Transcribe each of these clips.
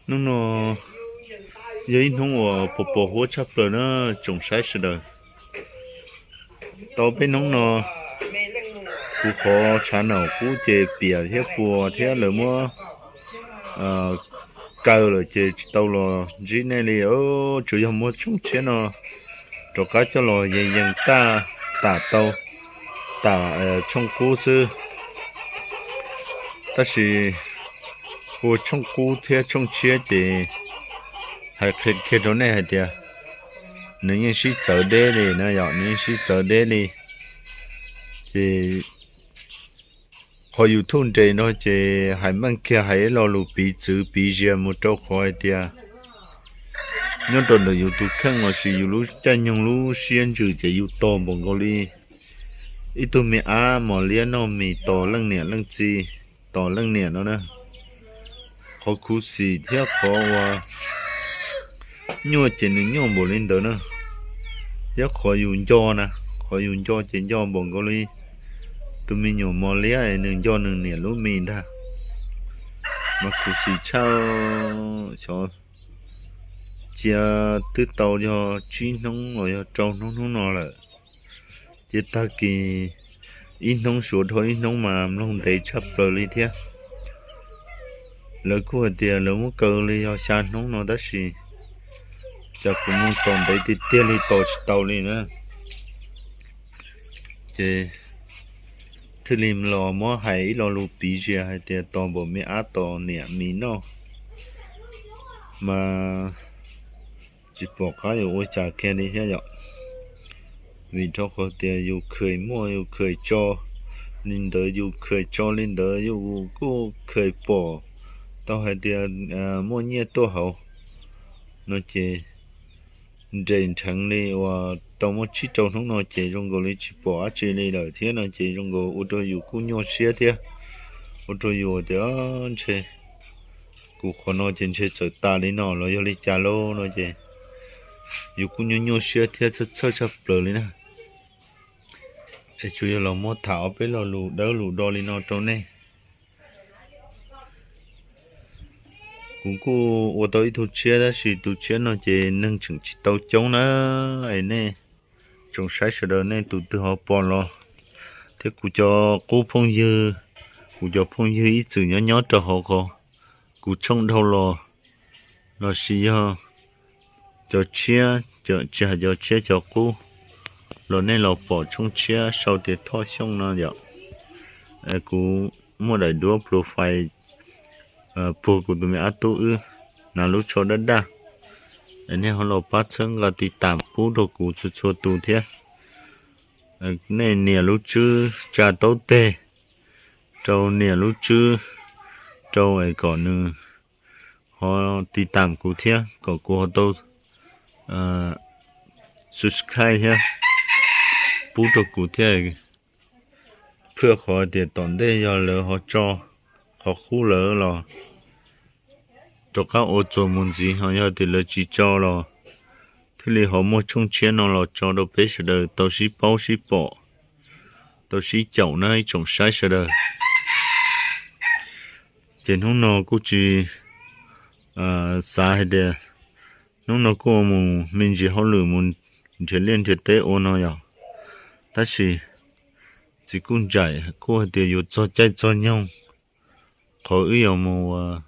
Hnub no yog ib hnub uas pos pos huab tshaj plaws na tsoom saib sawv daws. Tau peb hnub no kuv qhov tshav naum kub ces piam thiab puas thiab lawv muab kaw lawm ces tsis tau los ntsib nej li. Tsuas yog muab tshooj tshiab no rov qab coj los yees yees taj tam tau tam tshooj kub xwb. Tab sis ua tshooj kub thiab tshooj tshiab ces hais qhia kiag rau nej hais tias nws yeej sib txawv deb li na yom, nws yeej sib txawv deb li. Ces qhov YouTube nres no ces hais meej kiag hais ib lo lus piv txwv piv zias mus rau qhov hais tias nyob rau ntawm yus tus kheej lossis yus lub caij nyoog lub siab ntsws ces yus tos npaum nkaus li ib tug me ab mos liab noj mis tos leej niam leej txiv, tos leej niam no na. Qhov khuv xim thiab qhov uas nyuaj ces nws nyuaj npaum li ntawd na. Thiab qhov yus nco na, qhov yus nco ces nco npaum nkaus li tus me nyuam mos liab es nws nco nws niam lub mis ntag. Mas khuv xim tshaj, xyov cia twb tau yog tsib hnub los yog rau hnub hnub no lawm. Ces tag kis ib hnub suav dhau ib hnub mas mloog ntev tshaj plaws li thiab. Lawv kuj hais tias lawv muab kaw li yog xya hnub no tab sis cas kuv mloog tos ntev tiag tiag li tos tsis tau li na. Ces thiaj li los muab hais ib lo lus piv zias hais tias tos npaum me ab tos niam mis noj mas tsis pom qab yuav ua cas kiag li thiab yom. Vim rau qhov tias yus kheev muaj yus kheev tso li ntawd, yus kheev tso li ntawd yus kuj kheev pom tau hais tias muaj nyiaj tuaj hauv no ces nres nrheev li uas tau muaj tsib rau hnub no ces zoo nkaus li tsis pom dab tsi li lawm thiab no ces zoo nkaus ua rau yus kuj nyuaj siab thiab. Ua rau yus tias ntshe kuv qhov no ces ntshe txawm tas li no los yog li cas lauj no ces yus kuj nyuaj nyuaj siab thiab txhawj txhawj tshaj plaws li na. Es tsuas yog los muab tham ob peb lo lus dawb lus do li no rau nej. Kuv kuj ua tau ib tug tshiab tab sis tus tshiab no ces neeg tseem tsis tau coob na. Es nej tsoom saib sawv daws nej tus twg ho pom los thiab kuv cov qub phooj ywg, kuv cov phooj ywg ib txwm nyob nyob rau hauv qhov kuv tshooj dhau los lossis yog cov tshiab, tsis hais cov tshiab cov qub los nej los pom tshooj tshiab sau tias Thoj Xyooj no yom. Kuv muaj daim duab profile puag kuv tus me ab tub wb hnav lub tsho daj daj. Nej ho los pab txhawb nqa tiv tam pub rau kuv txhua txhua tus thiab. Nej nias lub tswb tsa taub teg rau, nias lub tswb rau es kom nws ho tiv tam kuv thiab kom kuv ho tau subscribe thiab pub rau kuv thiab. Phwj qhov tias tom ntej yog lawv ho tso qhov qub lawm los rov qab ua txuas mus ntxiv, ho yog tias lawv tsis tso los thiaj li ho muaj tshooj tshiab no los tso rau peb sawv daws tau sib paub sib pom, tau sib caum na ib tsoom saib sawv daws. Ces hnub no kuj tsis xav hais tias hnub no kuj mus me ntsis hauj lwm mus nrhiav liaj nrhiav teb ua no yom. Tab sis txiv Kuj Ntsaim kuj hais tias yuav txog caij txog nyoog qhov wb yuav mus,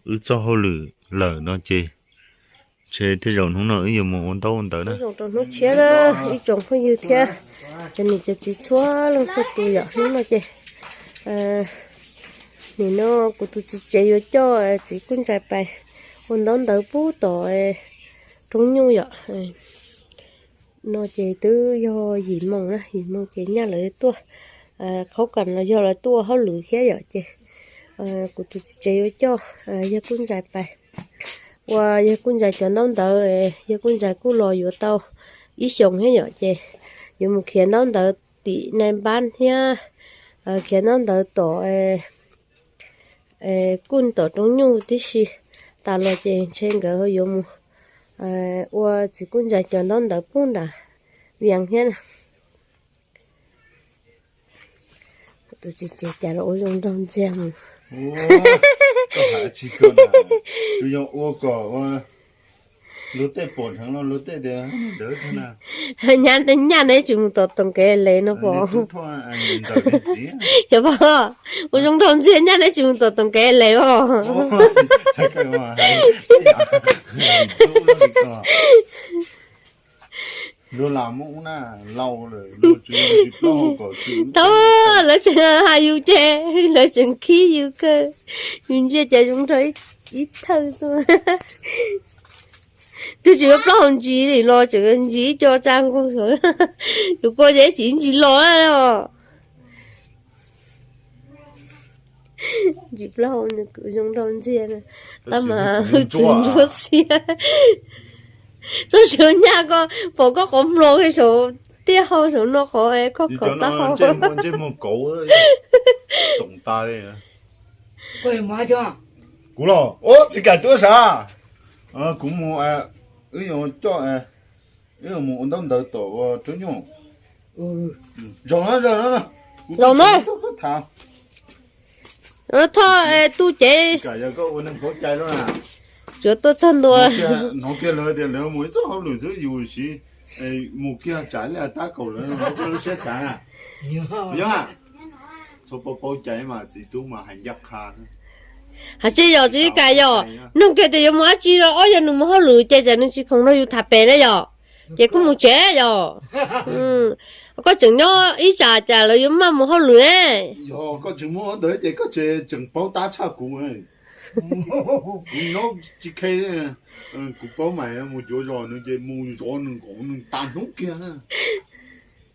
wb txoj hauj lwm lawm no ces ntshe tej zaum hnub no wb yuav mus ua ntaub ua ntawv na. Zoo rau hnub tshiab na ib tsoom phooj ywg thiab cov niam cov txiv txhua leej txhua tus yom. Hnub no ces nim no kuv tus txiv tsev yuav coj txiv Kuj Ntsaim pais ua ntaub ntawv pub tom roob nyuj yom. No ces twb yog yim moos na, yim moos ces nyaj lawv tuaj qhaub kam los yog lawv tuaj ua hauj lwm thiab yom. Ces kuv tus txiv tsev yuav coj yawg Kuj Ntsaim pais ua yawg Kuj Ntsaim cov ntaub ntawv. Yawg Kuj Ntsaim kuj los yuav tau ib xyoos thiab yom, ces yuav mus khiav ntaub ntawv tim nai npab thiab khiav ntaub ntawv tom kuj tom roob nyuj tib si. Tas los ces ntshe nkawd yuav mus ua txiv Kuj Ntsaim cov ntaub ntawv pub nram Vias thiab. Tus txiv tsev cas los ua zoo nraug ntxiag mus. Koj hais tsis kawg na, tsuas yog ua kom luag tej pom dheev los luag tej tias ntawd na. Nyaj neb tsis mus tom toom kev les no pom. Yog pom, ua zoo nraug ntxiag nyaj neb tsis mus tom toom kev les os. Luag lam muab ub na, lau lawm, luag tsis, tsis plaub hau kom tsis. Thaum lawv tseem hais yus ces lawv tseem khib yus kawg. Yus ntsia cas zoo nraug ib thawj tuaj. Twb tsis muab plaub hau ntsis li los tseem ntsis ib co tsa nkaus. Yus kua ces ib tsis ntsis los os. Ntsis plaub hau nws kuj zoo nraug ntxiag na, tab mas hwj txwv ntsuab xiab. Txoj sia nyaj koj pom koj qhov mlom saum tiaj hau saum no qhov khov khov taub hau. Ntsej muag kauv txoom tas li. Kuv los, tsis kam tuaj sav. Kuv mus, wb yuav coj, wb yuav mus ua ntaub ntawv tom ua rub nyuj. Zaum no, zaum no, zaum no. Thoj tu cev. Tsuav tuaj txog ntua. Hnov kiag lawv tias lawv mus ib txoj hauj lwm xwb yus siv mus kiag tsam li tab kaum lawv lub siab xav na. Yog, txhob paub paub cai mas txiv tub mas hais ncaj qha. Hais tsis yog txiv Kais yog, nug kiag tias yuav mus dab tsi los ob yog nws mus hauj lwm ces tsam nws tsis khoom nrog yus tham pem na yom. Ces kuj mus tsev yom. Koj tseem nyob ib tsam cas lawv yuav maj mus hauj lwm ne. Yog koj tseem muaj ntawd ces koj tseem paub tab tshaj kuv. Kuv nyob tsis khe, kuv paub mas mus cuav zos nws ces mus zov nws nkaus nws tas hnub kiag.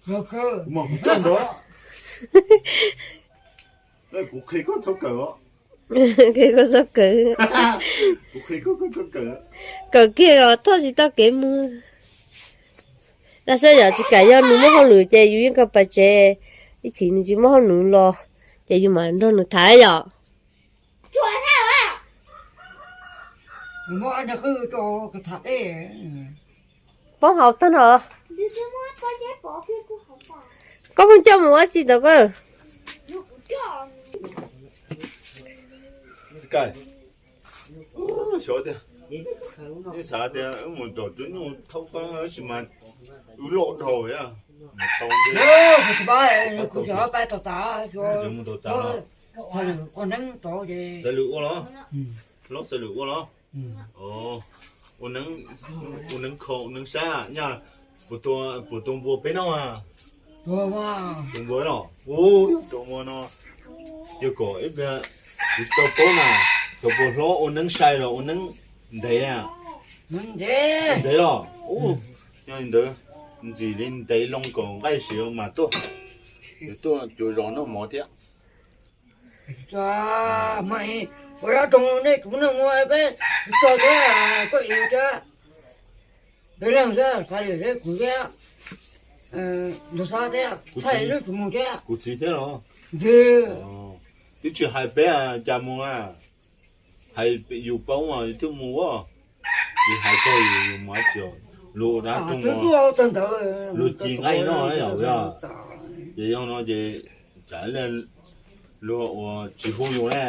Kuv mas kuv coj ntawd. Kuv qhia koj txhob kawm os. Kawm kiag os, thoj tsis tau kev mus. Dab xwb yog tsis kam yog nws muaj hauj lwm ces yus yeej kawg pais tsev, ib chim nws tsis muaj hauj lwm los ces yus mam nrog nws tham yom. Poob hauv tag no. Koj pheej coj mus ua tsi tau koj? Xav tias wb mus tom tub nyuj thaub koob tab sis mas wb loj dhau, mus tom tas, xav lwm ua los, hlob xav lwm ua los, ua neeb kho ua neeb saib nyaj, puas tau npua peb noj? Tus npua los, yog tus npua no, ces kom ib pliag kuv tsis tau paub na, thaum puas hlob ua neeb sai los ua neeb ntev na? Ntev los, yog li ntawd ntxim li ntev loo kom nqaij siav mas tuaj, yuav tuaj cuav zos noj mov thiab. Ua dab roog nej kuv neeg ua peb txog thiab koj ev thiab, peb leeg thiab, Xav Lwm thiab kuv thiab, Ntug Xab thiab, Txhaj Lwm kuv mus thiab. Kuv txiv thiab los? Twb tsis hais peb cas mus na, hais yus paub mas yus twb mus ua, yus hais txog yus mus dab tsi, luag ua dab roog, luag ci nqaij noj na yom, ces yog no ces tsam luag ua tsis hu yus na,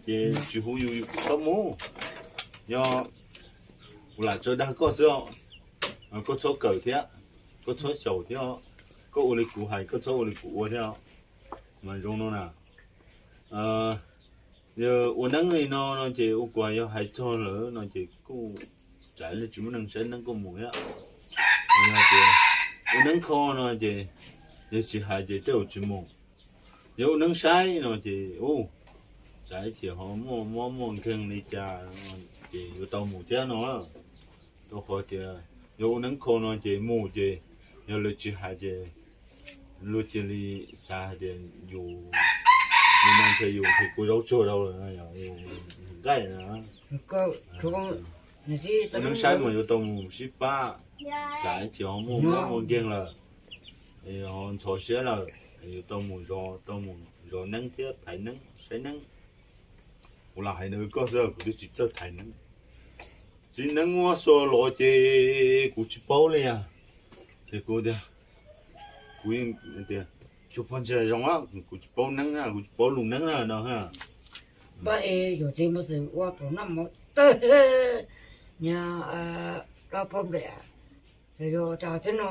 ces tsis hu yus yus txhob mus. Yog kuv lam tso dag koj xwb, koj txhob kawm thiab, koj txhob xyaum thiab, koj ua li kuv hais koj txhob ua li kuv ua thiab. Mas zoo no na, yog ua neeb li no no ces ua kuv yog hais txog lawm no ces kuj tsam li tsis muaj neeg saib neeb kuj mus thiab. Yog tias ua neeb kho no ces yog tsis hais ces tej zaum tsis mus. Yog ua neeb saib no ces u, tsam ib chim ho muaj mob muaj nkeeg li cas ces yuav tau mus thiab no. Rau qhov tias yog ua neeb kho no ces mus ces yog lawv tsis hais ces luag cia li xav hais tias yus, yus no ntshe yus nqhis kua zaub tsuag rau lawm, nqaij na. Ua neeb saib mas yuav tau mus sib pab, tsam ib chim ho muaj mob muaj nkeeg lawm, ho ntxhov siab lawm, yuav tau mus zov, tau mus zov neeb thiab thaiv neeb saib neeb. Kuv lam hais ntawd koj xwb, kuv twb tsis txawj thaiv neeb. Txiv neeb muab xua los ces kuv tsis paub li. Ces kuv tias, kuv yeej tias, xyov pog ntshai zoo, kuv tsis paub neeb, kuv tsis paub lus neeb na no. Pab e yog txiv muaj xwm ua tus noj mov tawg, nyias dab poj nplam, yog cas thiab no,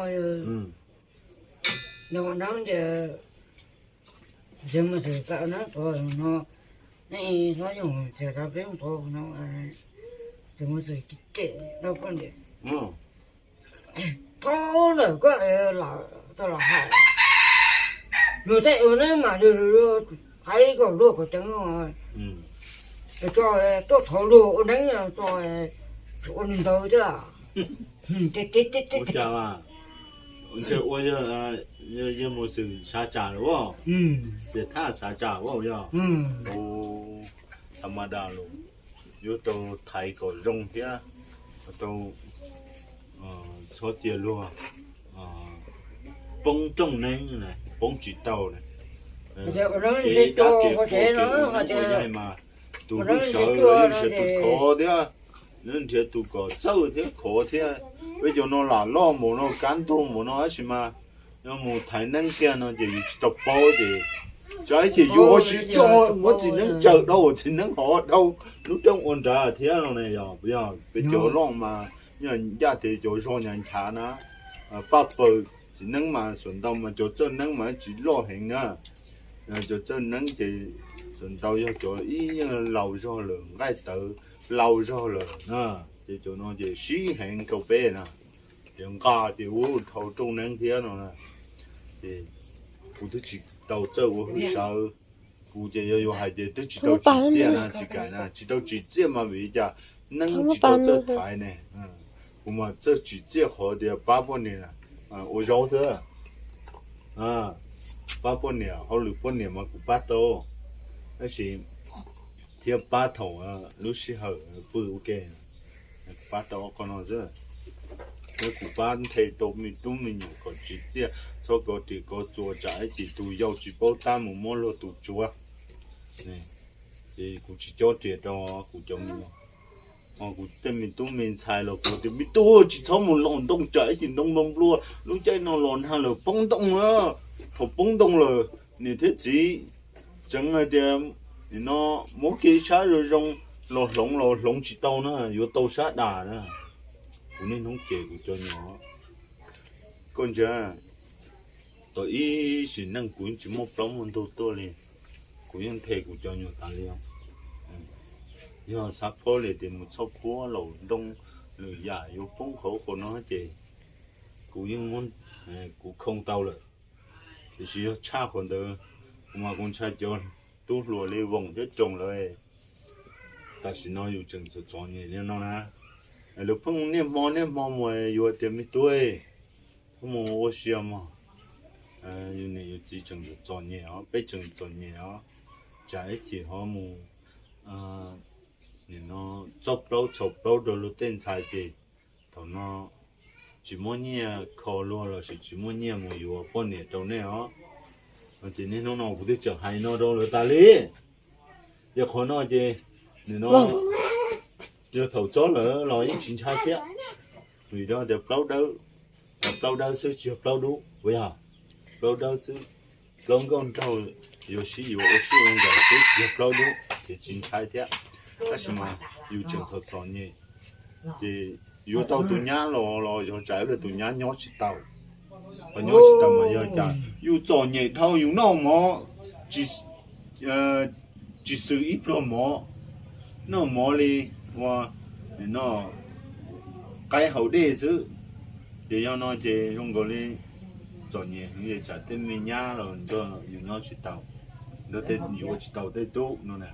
no neeb ces txiv muaj xwm kam neeb tod no, nej hlob yug txiv rau peb tod no, txiv muaj xwm kem dab poj nplam. Thaum ntawd koj lam tau los hais, luag tej ua neeb mas thaiv kom luag kom ceev, tso tuaj thov luag ua neeb, tso ua neeg ntawd thiab. Ntshe ua yawg muaj xwm xav tsam lawm, xav thaj xav tsam yog tha ma da los yuav tau thaiv kom zoo thiab, tau txhob cia luag poob rooj neeb, poob tsis tau na. Ces dab ces qhov ces ua yaig mas tus lub sawv los yeej nrhiav tus khov thiab, nrhiav tus kom txawj thiab khov thiab. Peb cov no lam loj npaum no, kab ntug npaum no tab sis mas yuav mus thaiv neeb kiag no ces yus tsis tau paub ces, tsam ib chim yus ho siv coj muab txiv neeb tsawm dhau, txiv neeb ho dhau lub rooj ua nrad thiab no ne. Yog peb cov loj mas yog ncaj tias cov zog nyav nchav na, paj paws txiv neeb mas xuas ntau mas cov txawj neeb mas tsis loj heev na. Cov txawj neeb ces xuas ntau yog cov ib yeej laus zog lawm, nqaij tawv laus zog lawm na, ces cov no ces sib heev rau peb na. Ces nqa ces ua dhau rooj neeb thiab no na. Ces kuv twb tsis tau txawj ua hwj sawv, kuv ces yog yuav hais tias twb tsis tau tsim txiaj na, tsis kam na, tsis tau tsim txiaj mas vim li cas neeb tsis tau txawj thaiv ne. Kuv mas txawj tsim txiaj qhov tias pab poj niam ua zaub xwb. Pab poj niam, hauj lwm poj niam mas kuv pab tau, tab sis thiab pab thaum lub sij hawm pw ua ke, kuv pab tau qhov no xwb. Thiab kuv pab nthe tau me tub me nyuam kom tsim txiaj, txhob kov riam kov txuas tsam ib chim tus yau tsis paub tab mus muab luag tus tsuav. Ces kuv tsis cob riam rau kuv cov me, kuv tej me tub me ntxhais los kuv tias me tub tsis txhob mus laus ntoo tsam ib chim ntoo nplua nplua, lub caij no los nag lawm poob ntoo na. Thaum poob ntoo lawm niam thiab txiv tseev hais tias nim no muab kev sab zoo zoo los hloov los hloov tsis tau na, yuav tau sab das na. Kuv niaj hnub cem kuv cov nyuam, koj ntsia, tau ib sim neej kuv yeej tsis muaj plaub muaj ntug tuaj li, kuv yeej nthe kuv cov nyuam tas li os. Yog xav phob li tias mus txhob phuab laus ntoo, lwm yam yuav poob qhauv qhov no ces kuv yeej muab, kuv khoo tau lawm. Tiam sis yog tshaj qhov ntawd, kuv mas kuv ntshai cov tub hluas li Voos thiab Roos lawm. Tam sim no yus tseem txom txom nyem li no na, lawv pheej niaj hmo niaj hmo mus yuav tias me tub, txhob mus ua si mog, yus niam yus txiv tseem txom nyem os, peb tseem txom nyem os, tsam ib chim ho mus nim no txob plaub txhaus plaub rau luag tej ntxhais ces thaum no tsis muaj nyiaj kho luag lossis tsis muaj nyiaj mus yuav poj niam rau nej os. Ces niaj hnub no kuv twb tseem hais no rau lawv tas li. Yog qhov no ces nim no yog thaum txob lawm los yeej tsis ntshai thiab, vim rau tias plaub dawb, plaub dawb xwb tsis yog plaub dub, puas yog? Plaub dawb xwb, plaub nkauj nraug yuav sib yuav ua sib ua nkawm xwb tsis yog plaub dub ces tsis ntshai thiab. Tab sis mas yus tseem txom txom nyem, ces yuav tau tus nyab los los yog tsam ib pliag tus nyab nyob tsis tau. Qhov nyob tsis tau mas yog cas yus txom nyem dhau yus noj mov tsis xwm ib pluag mov, noj mov li ua no qaib haus dej xwb. Ces yog no ces zoo nkaus li txom nyem heev, tsam tej me nyab los nrog yus nyob tsis tau, nrog tej yus ua tsis tau tej tub no na.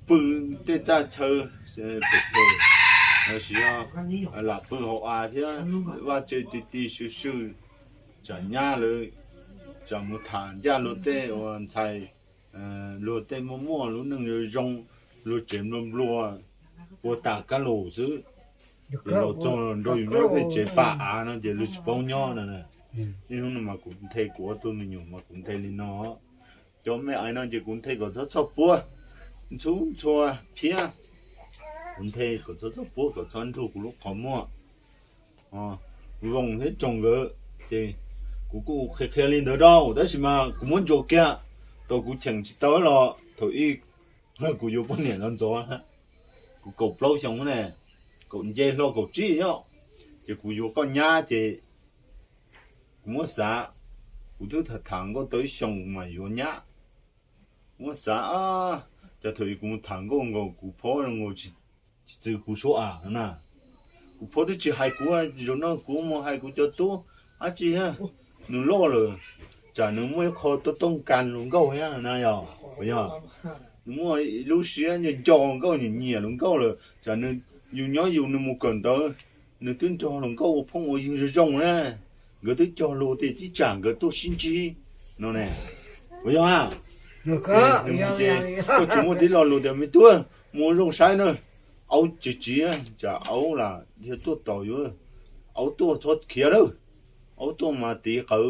Pw tej txaj chaw phem phem, lossis yog lam pw hauv av thiab vaj tse ti ti sw sw, tsam nyab lawv, tsam mus tham ncaj luag tej uas ntxhais, luag tej muaj muaj lub neej zoo zoo, luag tsev nplua nplua, ua tas kab lus xwb. Ces los txog nrog yus nyob tej tsev pam av no ces luag tsis paub nyob no na. Niaj hnub no mas kuv nthe kuv ob tug me nyuam mas kuv nthe li no. Cov me aiv no ces kuv nthe kom txhob txhoj puab, ntxhub ntxhua phiab. Kuv nthe kom txhob txhoj puab kom txhob nrug kuv lub qhov muag. Voos thiab Tsoos nkawd ces kuv kuj qhia qhia li ntawd rau, tab sis mas kuv muab ntsuas kiag, Tau kuv cheem tsis tau los thaum ub kuv yuav poj niam los ntxov, kuv kaum plaub xyoo ne, kaum nce hlo kaum tsib yom, ces kuv yuav koj nyab ces kuv muab xav, kuv twb tham tham nkauj tau ib xyoos mas yuav nyab. Kuv muab xav, cas thaum ub kuv mus tham nkauj nkaus kuv phob zoo nkaus tsis txwv kuv suab av na. Kuv phob twb tsis hais kuv, zaum no kuv mus hais kuv cov tub dab tsi, nws loj lawm, tsam nws muaj ib qho tuaj tooj kas hluas nkauj thiab na yog, yog nws muaj lub siab nco nco nkauj, nyiam nyiam hluas nkauj lawm, tsam nws, yus nyob yus nws mus kawm ntawv, nws twb nrog hluas nkauj ua phooj ua ywg zoo zoo na. Nkawd twb cog lus tias ib tsam nkawd tuaj sib ntsib no ne. Puas yog? Koj tsis muaj tib lo lus tias me tub, mus zoo saib na, aub tsis tsiv, tsam aub lam yog tuaj tos yus, aub tuaj txhob khiav lawm, aub tuaj mas tiv qawv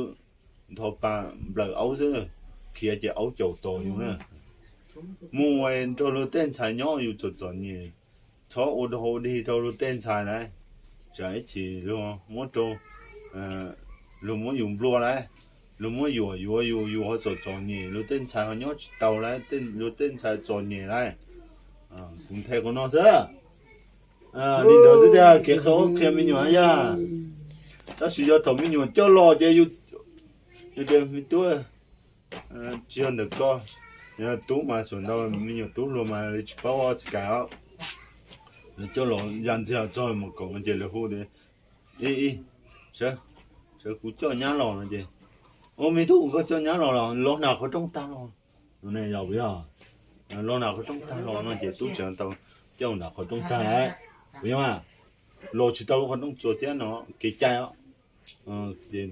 ntho pa nplawm aub xwb, khiav ces aub caum tos yus na. Mus nrog luag tej ntxhais nyob yus txom txom nyem, txhob ua dog ua dig rau luag tej ntxhais lauj, tsam ib chim luag muab rau, luag muab yus nplua lauj, luag muab yuam yuav yus, yus ho txom txom nyem, luag tej ntxhais ho nyob tsis tau lauj, luag tej ntxhais txom nyem lauj. Kuv nthe qhov no xwb. Li ntawd xwb tiag, kev qhia qhia me nyuam yog, tab sis yog thaum me nyuam coj los ces yus tias me tub, tsis yog ntawm koj, yog tub mas xav ntau, me nyuam tub hluas mas li tsis paub tsis kam os. Lawv coj los ya ntxiag txog mus koom ces lawv hu tias, ib, sawv, sawv kuv coj nyab los no ces, ua me tub, koj coj nyab los los los nram qhov rooj tag los no ne, yog puas yog? Los nram qhov rooj tag los no ces tub tseem tau coj nram qhov rooj tag lauj, puas yog? Los tsis tau lub qhov rooj txuas thiab no, kev cai os. Ces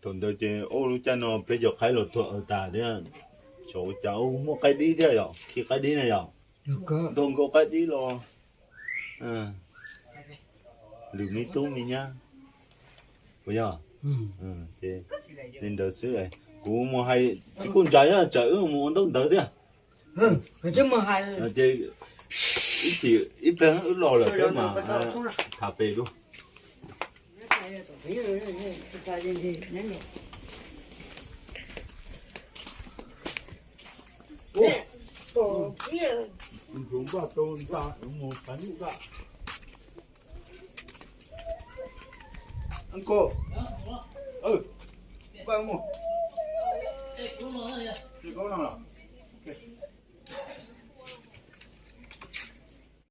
thaum ntawd ces ua lub caij no peb cov qaib los tuag tas thiab, xyov ua cas muaj qaib dib thiab yog, khi qaib dib na yog, ntog nkaus qaib dib los lwm me tub me nyab, puas yog? Li ntawd xwb, kuv mus hais txiv kuj ntsa, tsam wb mus ua ntaub ntawv thiab. Ces ib chim ib pliag wb los lawm peb mam tham pem dua.